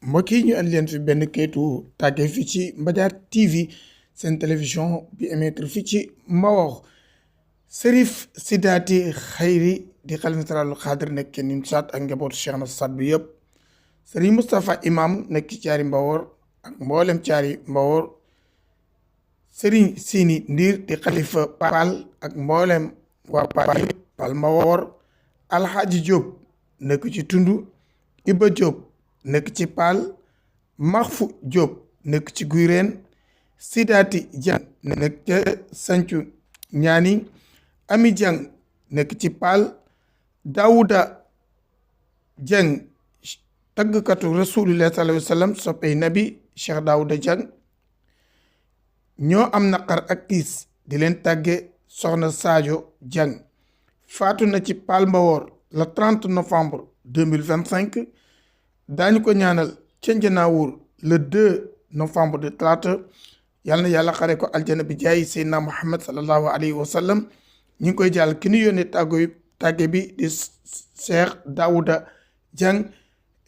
mbokk yi ñu andi leen fi benn kayitu tàgge fii ci Mbadiar TV seen télévision bi émettre fii ci Mbawor Cherif Sidaty Khayri di xalifa général xaadir nekk ci Nimsaat ak njabootu Cheikh na Saad bi yëpp Serigne Moustapha Imam nekk ci caari Mbawor ak mboolem caari Mbawor Serigne Sini Ndiir di xalifa Paal ak mboolem waa Paal Mbawor Alxaaji Diop nekk ci Tundu Iba Diop nekk ci Paal Maxfu Diop nekk ci Guyren Sidaty Dieng nekk ca Sancu Ñaani Ami Dieng nekk ci Paal Daouda Dieng taggkatu rasulullah sallallahu alayhi wa sallam soppey nabi Cheikh Daouda Dieng ñoo am naqar ak tiis di leen tàgge soxna Sadio Dieng faatu na ci Paal Mbawor le 30 novembre 2025 daañu ko ñaanal ca Njanaawur le 2 novembre de talaata yàlla na yàlla xare ko aljana bi jaay seydina Muhammad sallallahu alayhi wa sallam ñu ngi koy jàll ki ñu yónnee tàgge bi di Cheikh Daouda Dieng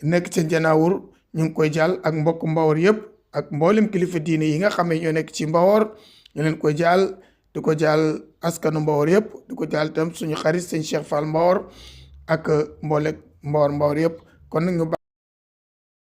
nekk ca Njanaawur ñu ngi koy jàll ak mbokk Mbawor yëpp ak mboolem kilifa diine yi nga xam ne ñoo nekk ci Mbawor ñu leen koy jàll di ko jàll askanu Mbawor yëpp di ko jàll itam suñu xarit sëñ Cheikh Fall Mbawor ak mboolem Mbawor yëpp kon nag ñu